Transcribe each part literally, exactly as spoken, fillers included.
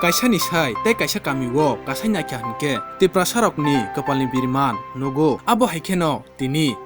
Kaisani sai tei kaisa kamio kasai naikha hinkhe Tiprasarokni kwpalni biriman nugo. Abo hai kheno tini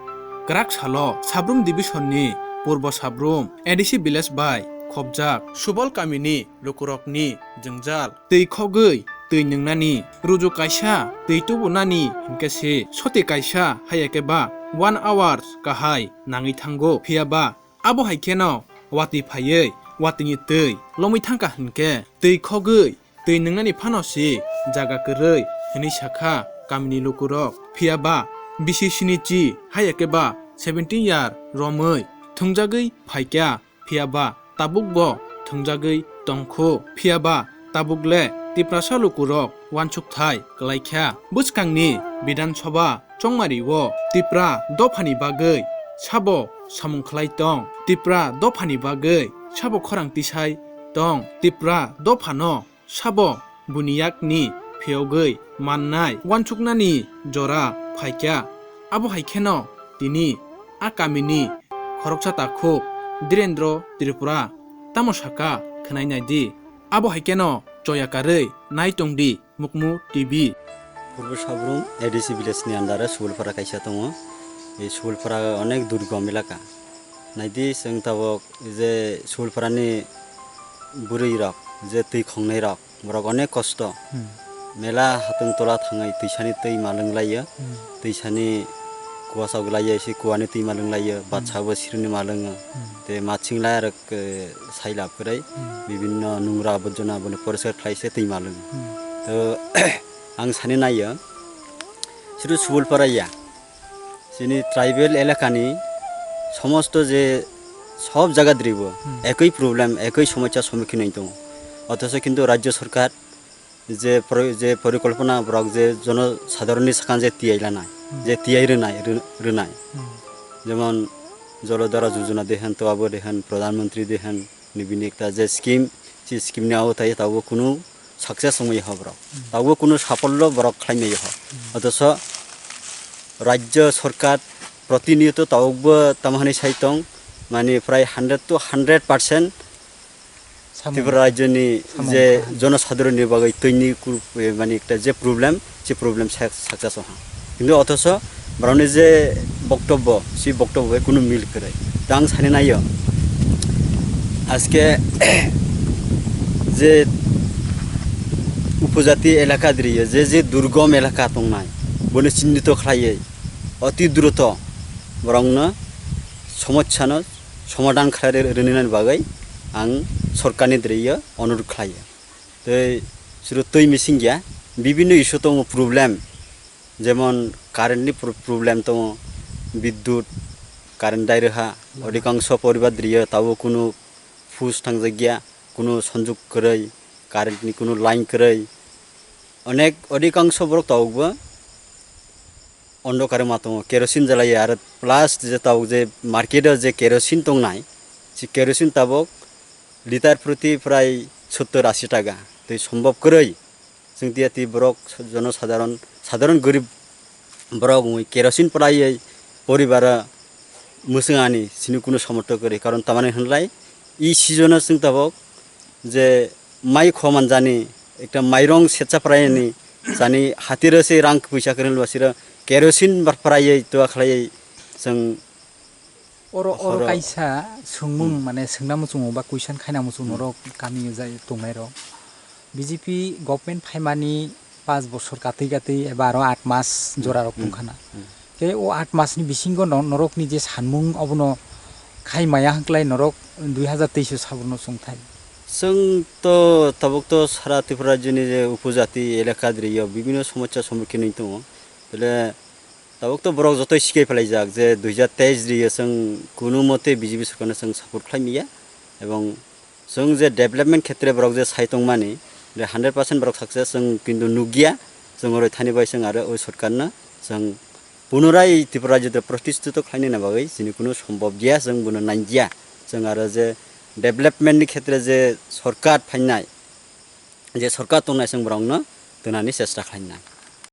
kwrak salo Sabrum Division ni Purbo Sabrum A D C village bai khopjak Subol kamini lukurokni jwngjal twi khogwi twi nwngnani ruju kaisa twi tubunani hinkhe se soti kaisa haiya khe ba one hours kahai nangwi thango. Phiya ba abo hai kheno watwi phaiwi watwini twi lomwi thangkha hinkhe twi khogwi twi nwngnani phano se jaga kwrwi hwnwi sakha kamini lukurok. Phiya ba bisi sinichi haiya khe ba seventeen year romwi thwngjagwi phaikha. Phiya ba tabuk bo thwngjagwi tongkhu. Phiya ba tabuk le Tiprasa lukurok uansukthai kwlaikha. Bwskangni Bidhan Sabha chongmari o Tipra dophani bagwi sabo samung khlai tong? Tipra dophani bagwi sabo khorang tisai tong? Tipra dophano sabo buni yakni phiyogwi mannai uansuknani jora phaikha. Abo hai kheno tini a kamini khoroksa takhuk Dhirendra Tripura tamo sakha khwnai nai di. Abo hai kheno choya karwi nai tong di Mukmu T V. Purbo Sabrum A D C village ni under o Subulpara kaisa tongo. Ei Subulpara onek durgom elaka. Naidi chwng tabok je Subulpara ni bwrwi rok, je twi khongnai rok, borok onek kosto. Hmm. Mela hatung tola thangwi twisani twi malwng laio. Hmm. Twisani kuasa glaiya se kuani twi malwng laio, hmm, batsa bo sirni malwngo. Hmm. Te maching lai rok, eh, sailap kwrwi, hmm, bibinno nungra aborjona bono poriskar khlai se twi malwngo. Hmm. To ang sani naio, siru Subulpara ya, chini tribal elakani somosto je sob jaga dribo, hmm, ekoi problem, ekoi somosya sommukhin wng tongo. Othocho kintu rajya sarkar je pro-, je porikolpona borok je jono sadharonni sakha je tiyai lanai, hmm, je tiyai rwnai, rw-, rwnai. Hmm. Jemon Jolodhara Yojana de hen, to abo de hen, Pradhan Mantri de hen, ni bini ekta je scheme, si scheme ni aotai tabuk kunu success wngwi ho borok. Hmm. Tabuk kunu sapollo borok khlai maiya ho. Hmm. Othocho rajya sarkar protiniyoto tabukbo tamo hwnwi sai tong, mani prai hundred to hundred percent samung. Tripura rajyoni samung je kha. Jonosadharonni bagwi twini kur-, eh, mani ekta je problem, se problem sa-, success wngha. Kintu othocho borokni je boktobbo, se boktobbo bai kunu mil kwrwi. To ang sani naio, aske je upojati elaka diriyo, je je durgom elaka tongnai, bono chinnito khlaiwi, oti druto borokno somosyano somadhan khlai ri-, rinani bagwi ang sorkarni diriyo onurodh khlaio. Tei suru twi mising ya, bibinno issue tongo problem, jemon current ni pro-, problem tongo, bidyut, current dai rwha, odikangso poribar diriyo tabuk kunu fuse thangjak ya, kunu sonjog kwrwi, current ni kunu line kwrwi, onek odikangso borok tabukbo ondokar ma tongo, kerosene jalaiya, aro plus je tabuk je market o je kerosene tongnai, se kerosene tabuk litar proti prai sottor ashi taka, tei sombhob kwrwi. Chwng tiya twi borok jonosadharon, sadharon gorib borok wngwi kerosene phlaiwi poribaro mwswng ani sini kunu somorthok kwrwi, karon tamani hwnlai i season o chwng tabuk je mai khoman jani ekta mairong setsa phlaini jani hatiro se rang puisa kwrwngba siro kerosene phlaiwi toa khlaiwi chwng Oro, oro horo kaisa swngmung, hmm, mane swngna muchungo ba question khaina muchung, hmm, norok kami jai tongnai rok. B J P government phaimani panch bosor katwi katwi eba aro aat mas, hmm, jora rok, hmm, tongkhana. Hmm. Tei o aat mas ni bisingo no-, norok ni je sanmung obono khai maya hwnkhlai norok dui hazar teis o sabono chwngthai. Chwng to tabuk to sara Tripura rajyoni je upojati elaka diriyo bibinno somosya sommukhin wng tongo. Tole Tabuk to borok joto sikai phlaijak je dui hazar teis rio chwng kunu mote B J P sorkarno chwng support khlai manya, ebong chwng je development khetre borok je sai tongmani, je hundred percent borok success chwng kintu nukya, chwng oro thani bai chwng aro o sorkarno chwng punorai Tripura rajyo protistito khlainani bagwi chini kunu sombhob gya, chwng bono nangya, chwng aro je development ni khetre je sorkar phainai, je sorkar tongnai chwng borokno twnani chesta khlainai.